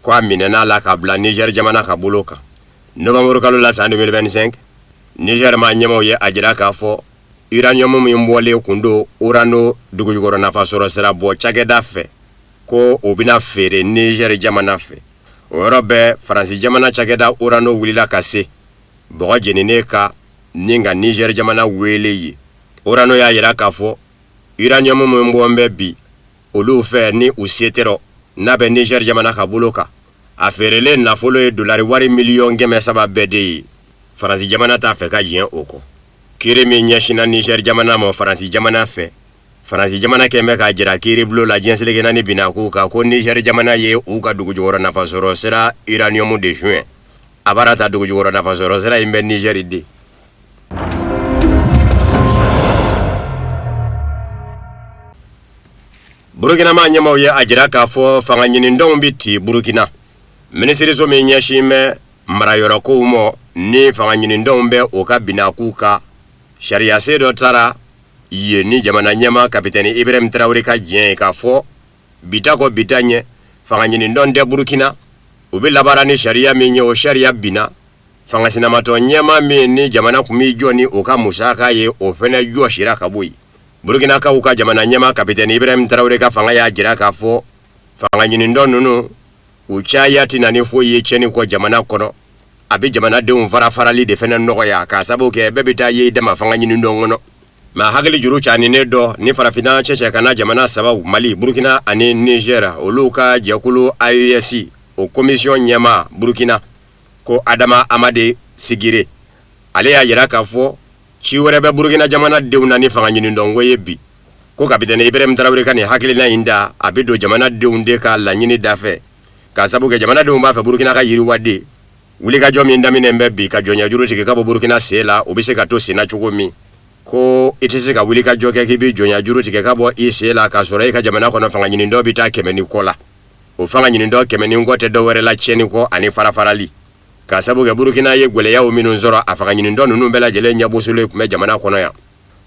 ko a minɛna la ka bila Niger jamana ka bolo kan. Novembre kalo la san 2025, Niger maa ɲɛmɔgɔw ye a jira k'a fɔ uranium min bɔlen kun don Orano dugujukɔrɔ nafasɔrɔ sira bɔ cakɛda fɛ, ko o bɛna feere Niger jamana fɛ. O yɔrɔ bɛɛ Faransi jamana cakɛda Orano wulila ka se bɔgɔ jeninen kan ni ka Niger jamana wele ye. Orano y'a jira k'a fɔ uranium min bɔn bɛ bi olu fɛ ni u se tɛ rɔ, n'a bɛ Niger jamana ka bolo kan, a feerelen nafolo ye dolari wari miliyɔn 300 bɛɛ de ye. Faransi jamana t'a fɛ ka diɲɛ o kɔ. Kiri min ɲɛsinna Niger jamana ma Faransi jamana fɛ, Faransi jamana kɛn bɛ k'a jira kiiribulon la diɲɛ seleke naani binnakow kan ko Niger jamana ye u ka dugujukɔrɔ nafasɔrɔ sira uranium de suɲɛ. A baara ta dugujukɔrɔ nafasɔrɔ sira in bɛ Niger de. Burukina maa ɲɛmaaw ye a jira k'a fɔ fanga ɲinidɔnw bɛ ti Burukina. Minisiriso min ɲɛsin bɛ marayɔrɔkow ma ni fanga ɲinidɔnw bɛ o ka binnakow kan, sariyasen dɔ tara yen ni jamana ɲɛmaa kapitɛni Ibrahim Traoré ka diɲɛ ye k'a fɔ bita kɔ bita ɲɛ fanga ɲinidɔn tɛ Burukina. U bɛ labaara ni sariya min ye, o sariya binna. Fanga sinamatɔn ɲɛmaa min ni jamana tun b'i jɔ ni o ka musaka ye, o fɛnɛ jɔsira ka bɔ yen. Burukinakaw ka jamana ɲɛmaa kapitɛni Ibrahim Traoré ka fanga y'a jira k'a fɔ fanga ɲinidɔn ninnu u caya tɛ na ni foyi ye tiɲɛni kɔ jamana kɔnɔ. A bɛ jamanadenw fara farali de fɛnɛ nɔgɔya k'a sababu kɛ bɛɛ bɛ taa ye i dama fanga ɲinidɔn kɔnɔ. Maa hakili juru caaninen dɔ ni farafinna cɛcɛ ka na jamana sabaw Mali, Burukina ani Niger, olu ka jɛkulu AES o komisiyɔn ɲɛmaa Burukina ko Adama Amade Sigire, ale y'a jira k'a fɔ ci wɛrɛ bɛ Burukina jamana denw na ni fanga ɲinidɔnko ye bi. Ko kapitɛni Ibrahim Traoré ka nin hakilina in da, a bɛ don jamana denw de ka laɲini da fɛ, k'a sabu kɛ jamanadenw b'a fɛ Burukina ka yiriwa de. Wulikajɔ min daminɛ bɛ bi ka jɔnya juru tigɛ ka bɔ Burukina sen la, o bɛ se ka to senna cogo min. Ko i tɛ se ka wulikajɔ kɛ k'i bɛ jɔnya juru tigɛ ka bɔ i sen la k'a sɔrɔ e ka jamana kɔnɔ fanga ɲinidɔn bɛ taa 100 ni kɔ la. O fanga ɲinidɔn 100 ni kɔ tɛ dɔwɛrɛ la tiɲɛni kɔ ani farafarali, k'a sabu kɛ Burukina ye gɛlɛyaw minnu sɔrɔ, a fanga ɲinidɔn ninnu bɛɛ lajɛlen ɲɛbosolo tun bɛ jamana kɔnɔ yan.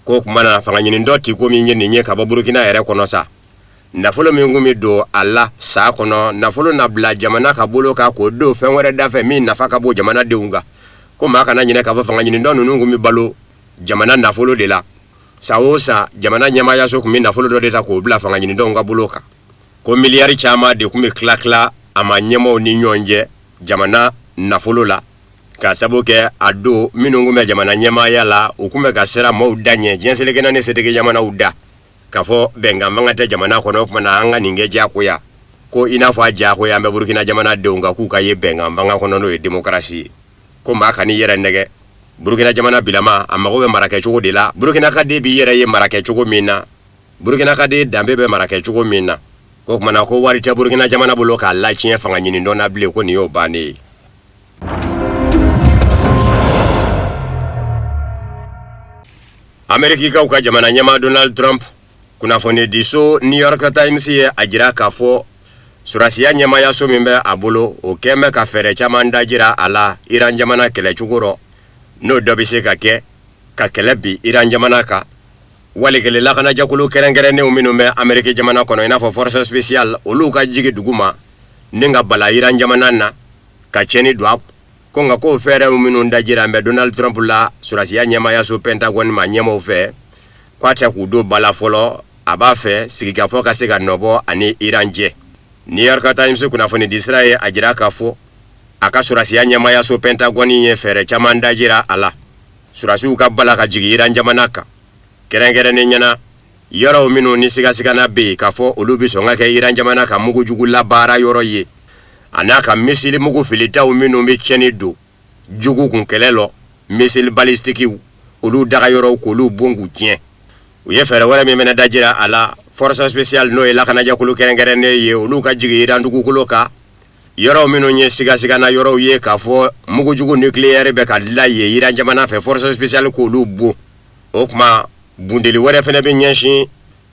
Ko tuma na fanga ɲinidɔn ti ko min ye nin ye ka bɔ Burukina yɛrɛ kɔnɔ sa, nafolo min tun bɛ don a la san kɔnɔ, nafolo na bila jamana ka bolo kan k'o don fɛn wɛrɛ dafɛ min nafa ka bon jamanadenw kan. Ko maa kana ɲinɛ k'a fɔ fanga ɲinidɔn ninnu tun bɛ balo jamana nafolo de la. San o san jamana ɲɛmaayaso tun bɛ nafolo dɔ de ta k'o bila fanga ɲinidɔnw ka bolo kan. Ko miliyari caman de tun bɛ tila tila a maa ɲɛmaaw ni ɲɔgɔn cɛ jamana nafolo la, k'a sabu kɛ a don minnu tun bɛ jamana ɲɛmaaya la, u tun bɛ ka siran maaw da ɲɛ, diɲɛ seleke naani setigi jamanaw da, k'a fɔ bɛnkan fanga tɛ jamana kɔnɔ, o tuma na an ka nin kɛ diyagoya. Ko i n'a fɔ a diyagoya an bɛ Burukina jamana denw kan k'u ka ye bɛnkan fanga kɔnɔ, n'o ye demokarasi ye. Ko maa kan'i yɛrɛ nɛgɛ, Burukina jamana bilama a mago bɛ marakɛcogo de la. Burukina ka den b'i yɛrɛ ye marakɛcogo min na, Burukina ka den danbe bɛ marakɛcogo min na. Ko tuma na ko wari tɛ Burukina jamana bolo k'a latiɲɛ fanga ɲinidɔn na bilen, ko nin y'o bannen ye. Amerikikaw ka jamana ɲɛmaa Donald Trump, kunnafonidiso New York Times ye a jira k'a fɔ Sɔrɔdasiya ɲɛmaayaso min bɛ a bolo, o kɛn bɛ ka fɛɛrɛ caman dajira a la Iran jamana kɛlɛcogo rɔ, n'o dɔ bɛ se ka kɛ ka kɛlɛ bin Iran jamana kan, wali kelen lakanajɛkulu kɛrɛnkɛrɛnnenw minnu bɛ Ameriki jamana kɔnɔ, i n'a fɔ force spéciale, olu ka jigin dugu ma ni ka bala Iran jamana na ka tiɲɛni don a ko. Nka k'o fɛɛrɛw minnu dajira bɛ Donald Trump la sɔrɔdasiya ɲɛmaayaso Pentagone maa ɲɛmaaw fɛ, k'a tɛ k'u don ba la fɔlɔ. A b'a fɛ sigikafɔ ka se ka nɔbɔ a ni Iran cɛ. New York Times kunnafonidisira ye a jira k'a fɔ a ka sɔrɔdasiya ɲɛmaayaso Pentagone ye fɛɛrɛ caman dajira a la sɔrɔdasiw ka bala ka jigin Iran jamana kan, kɛrɛnkɛrɛnnen ɲɛna yɔrɔw minnu ni sigasigana bɛ yen k'a fɔ olu bɛ sɔn ka kɛ Iran jamana ka mugujugu labaara yɔrɔ ye, a n'a ka misili mugu filitaw minnu bɛ tiɲɛni don jugu kun kɛlɛ lɔ, misili balistikiw, olu daga yɔrɔw k'olu bon k'u tiɲɛ. U ye fɛɛrɛ wɛrɛ min fana dajira a la, force spéciale, n'o ye lakanajɛkulu kɛrɛnkɛrɛnnen ye, olu ka jigin Iran dugukolo kan, yɔrɔw minnu ye sigasigana yɔrɔw ye k'a fɔ mugujugu nucléaire bɛ ka dilan yen Iran jamana fɛ, force spéciale k'olu bon. O tuma bundeli wɛrɛ fana bɛ ɲɛsin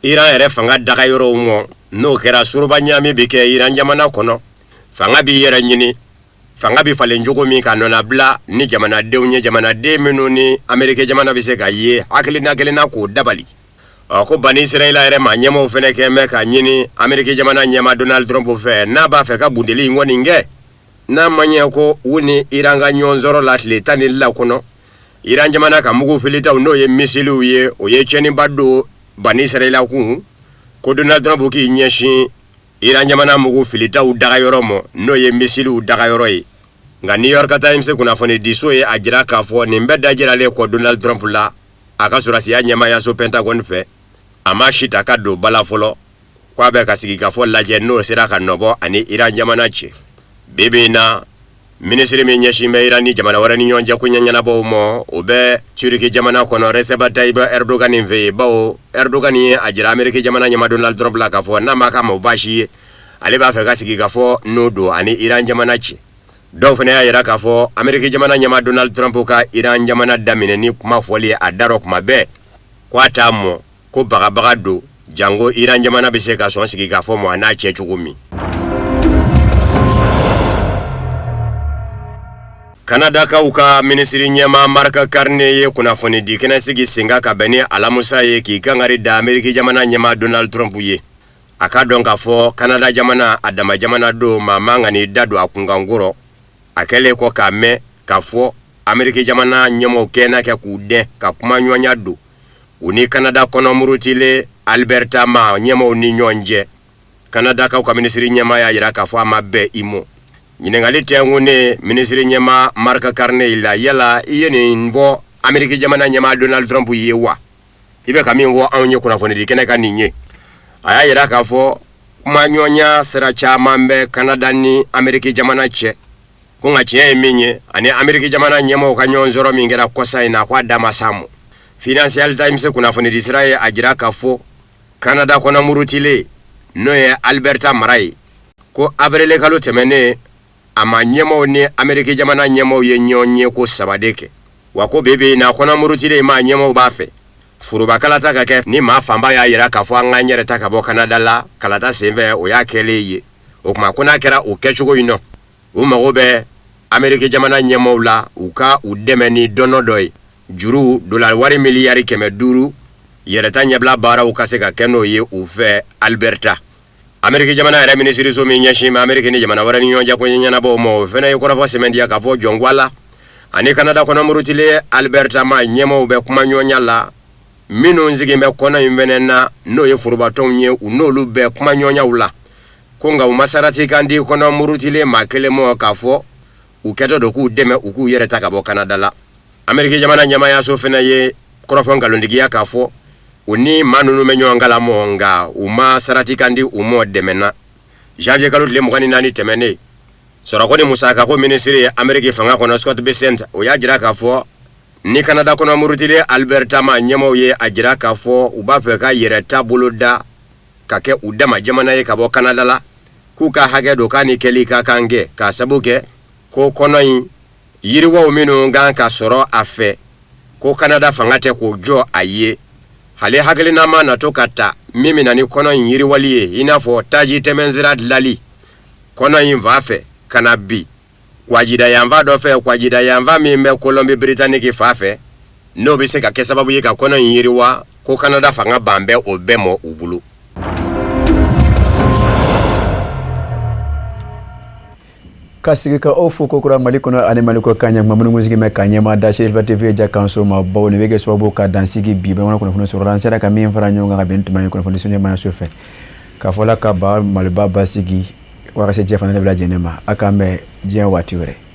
Iran yɛrɛ fanga daga yɔrɔw ma. N'o kɛra, soroba ɲaami bɛ kɛ Iran jamana kɔnɔ, fanga b'i yɛrɛ ɲini, fanga bɛ falen cogo min ka nɔnabila ni jamanadenw ye, jamanaden minnu ni Ameriki jamana bɛ se ka ye hakilina kelen na k'o dabali. Ɔ, ko Bani Israɛla yɛrɛ maa ɲɛmaaw fana kɛn bɛ k'a ɲini Ameriki jamana ɲɛmaa Donald Trump fɛ, n'a b'a fɛ ka bundeli in kɔni kɛ, n'a ma ɲɛ ko u ni Iran ka ɲɔgɔn sɔrɔ la tile 12 kɔnɔ, Iran jamana ka mugu filitaw, n'o ye misiliw ye, o ye tiɲɛniba don Bani Israɛla kun, ko Donald Trump k'i ɲɛsin Iran jamana mugu filitaw dagayɔrɔ ma, n'o ye misiliw dagayɔrɔ ye. Nka New York Times kunnafonidiso ye a jira k'a fɔ nin bɛɛ dajiralen kɔ Donald Trump la a ka sɔrɔdasiya ɲɛmaayaso Pentagone fɛ, a ma si ta ka don ba la fɔlɔ, k'a bɛ ka sigikafɔ lajɛ n'o sera ka nɔbɔ a ni Iran jamana cɛ. Bi bi in na, minisiri min ɲɛsin bɛ Iran ni jamana wɛrɛ ni ɲɔgɔn cɛ koɲɛ ɲɛnabɔw ma, o bɛ Turiki jamana kɔnɔ, Recep Tayyip Erdogan fɛ yen, bawo Erdogan ye a jira Ameriki jamana ɲɛmaa Donald Trump la k'a fɔ n'a ma k'a ma baasi ye, ale b'a fɛ ka sigikafɔ n'o don a ni Iran jamana cɛ. Dɔw fana y'a jira k'a fɔ Ameriki jamana ɲɛmaa Donald Trump ka Iran jamana daminɛ ni kuma fɔli a da rɔ kuma bɛɛ ko a t'a mɔ ko bagabaga don, janko Iran jamana bɛ se ka sɔn sigikafɔ ma a n'a cɛ cogo min. Kanadakaw ka minisiri ɲɛmaa Mark Carney ye kunnafonidi kɛnɛ sigi sen kan ka bɛn ni alamusa ye, k'i kangari da Ameriki jamana ɲɛmaa Donald Trump ye, a k'a dɔn k'a fɔ Kanada jamana a dama jamana don, maa man ka n'i da don a kunkanko rɔ. A kɛlen kɔ k'a mɛn k'a fɔ Ameriki jamana ɲɛmaaw kɛnɛ kɛ k'u dɛn ka kumaɲɔgɔnya don u ni Kanada kɔnɔ murutilen Alberta maa ɲɛmaaw ni ɲɔgɔn cɛ, Kanadakaw ka minisiri ɲɛmaa y'a jira k'a fɔ a ma bɛn i mɔ. Ɲininkali tɛnkunnen minisiri ɲɛmaa Mark Carney la, yala i ye nin fɔ Ameriki jamana ɲɛmaa Donald Trump ye wa? I bɛ ka min fɔ anw ye kunnafonidi kɛnɛ kan nin ye, a y'a jira k'a fɔ kumaɲɔgɔnya sira caman bɛ Kanada ni Ameriki jamana cɛ, ko nka tiɲɛ ye min ye, ani Ameriki jamana ɲɛmaaw ka ɲɔgɔn sɔrɔ min kɛra kɔsa in na, ko a da ma s'a ma. Financial Times kunnafonidi sira ye a jira k'a fɔ Kanada kɔnɔ murutilen, n'o ye Alberta mara ye, ko avril kalo tɛmɛnen, a maa ɲɛmaaw ni Ameriki jamana ɲɛmaaw ye ɲɔgɔn ye ko saba de kɛ. Wa ko bi bi in na, kɔnɔ murutilen maa ɲɛmaaw b'a fɛ foroba kalata ka kɛ, ni maa fanba y'a jira k'a fɔ an k'an yɛrɛ ta ka bɔ Kanada la kalata senfɛ, o y'a kɛlen ye. O tuma ko n'a kɛra o kɛcogo in nɔ, u mago bɛ Ameriki jamana ɲɛmaaw la u ka u dɛmɛ ni dɔnɔ dɔ ye, juru dolari wari miliyari 500, yɛrɛta ɲɛbila baaraw ka se ka kɛ n'o ye u fɛ Alberta. Ameriki jamana yɛrɛ minisiriso min ɲɛsin bɛ Ameriki ni jamana wɛrɛ ni ɲɔgɔn cɛ koɲɛ ɲɛnabɔw ma, o fana ye kɔrɔfɔ sɛmɛntiya k'a fɔ jɔn ko Ala, ani Kanada kɔnɔ murutilen Alberta maa ɲɛmaaw bɛ kumaɲɔgɔnya la. Minnu sigin bɛ kɔnɔ in fana na, n'o ye forobatɔnw ye, u n'olu bɛ kumaɲɔgɔnyaw la, ko nka u ma saratikan di kɔnɔ murutilen maa kelen mɔ k'a fɔ u kɛtɔ don k'u dɛmɛ u k'u yɛrɛ ta ka bɔ Kanada la. Ameriki jamana ɲɛmaayaso fana ye kɔrɔfɔ nkalontigiya k'a fɔ u ni maa ninnu bɛ ɲɔgɔn kalama, nka u ma saratikan di u mɔ dɛmɛ na. Janvier kalo tile 24 tɛmɛnen, sɔrɔko ni musakako minisiri ye Ameriki fanga kɔnɔ, Scott Bessent, o y'a jira k'a fɔ ni Kanada kɔnɔ murutilen Alberta maa ɲɛmaaw ye a jira k'a fɔ u b'a fɛ ka yɛrɛta boloda ka kɛ u dama jamana ye ka bɔ Kanada la, k'u ka hakɛ don, k'a ni kɛli ka kan kɛ, k'a sabu kɛ ko kɔnɔ in yiriwaw minnu kan ka sɔrɔ a fɛ, ko Kanada fanga tɛ k'o jɔ a ye. Hali hakilina ma na to ka ta min bɛ na ni kɔnɔ in yiriwali ye, i n'a fɔ taji tɛmɛnsira dilali. Kɔnɔ in fan fɛ ka na bi kwajida yanfan dɔ fɛ, kwajida yanfan min bɛ Kolɔnbi Biritaniki fan fɛ, n'o bɛ se ka kɛ sababu ye ka kɔnɔ in yiriwa, ko Kanada fanga ban bɛ o bɛɛ mɔ u bolo. Ka sigi ka aw fo kokura Mali kɔnɔ ani Mali kɔ kan, ɲa minnu sigi bɛ ka ɲɛma da Serifa TV jakanso ma, bawo nin bɛ kɛ sababu ka dansigi bi bamanan kunnafoni sɔrɔ an sera ka min fara ɲɔgɔn kan ka bɛn tuma ye kunnafoni so ɲɛmayaso fɛ, k'a fɔ la ka ba Maliba basigi walasa jɛ fana bɛɛ lajɛlen ma. A k'an bɛn diɲɛ waati wɛrɛ.